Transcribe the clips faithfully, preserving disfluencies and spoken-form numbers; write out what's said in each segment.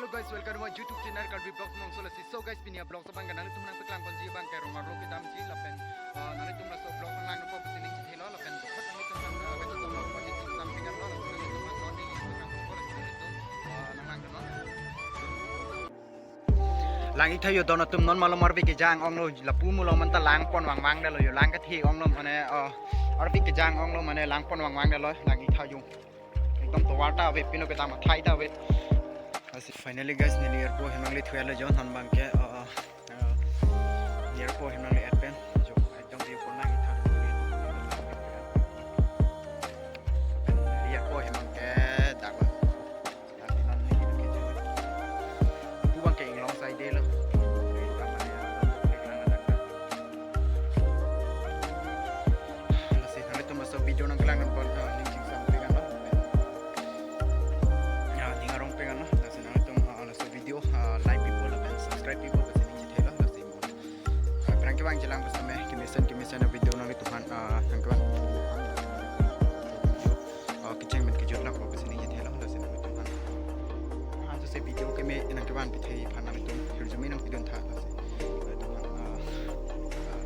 Hello guys, welcome to my YouTube channel Karbi Vlogs Mongso. Lasi so guys, pini a-vlog abang ke nanglitum nangpaklang ponji abang ke rong arlo kedamji lapen, uh, nanglitum laso vlog nanglang po pusi ning chithelo lapen dokot nanglitum nang, uh, kachethon ponji si something kan lo, lasi nanglitum laso ning nanglang po lasi nanglitum, uh, nanglang kan lo. Lang-ik tha yo don atum, non malom arve kejang onglo, lapu mulong manta lang pon vangvang detlo yo, lang kethe onglo mane, uh, arve kejang onglo mane lang pon vangvang detlo, lang-ik tha yo. Ekdom tovar ta ave, pino kedam athai ta ave. Lasi finally guys, neli airport hem nangle thuelo jo, non abang ke, uh, uh, uh, airport hem nangle et pen jo, ekdom view pon lang-ik tha. Airport hem abang ke dak lo. Dak non neli ke jo. Lapu abang ke inglong side lo. Lasi nanglitum laso video nangkelang nangpon, ah, ning chingsam pen kan lo. Ya, ning arong pen kan lo. Lasi nanglitum, ah, laso video, ah, like pipo lapen subscribe pipo pusi ning chithelo lasi mo. Ah, aphrang kevang chelang pusitame kemesen kemesen a-video nanglitum aphan, ah, nangkelang. Ah, kecheng pen kejut lang po pusi ning chithelo lasi nanglitum aphan. Ah, jose video keme nangkevan pithe aphan nanglitum hirjume nangpidun tha lasi. Nanglitum aphan, ah, ah,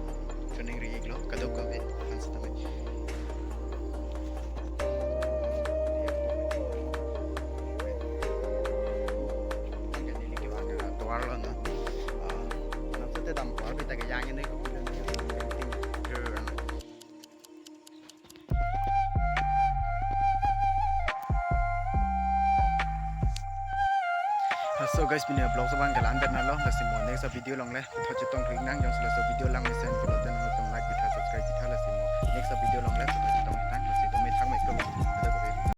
chuning ri-iklo kadokave aphan sitame. Tovar lo na. Ah, nang sete dam tovar bita ke yang ini ke pidun. Ah, so guys, pini a-vlog abang ke la-an det nalo, lasi mo next a-video along le puthot chetong thik nang, jongsi laso video lang mesen pulote nanglitum like pitha, subscribe pitha, lasi mo next a-video along le puthot chetong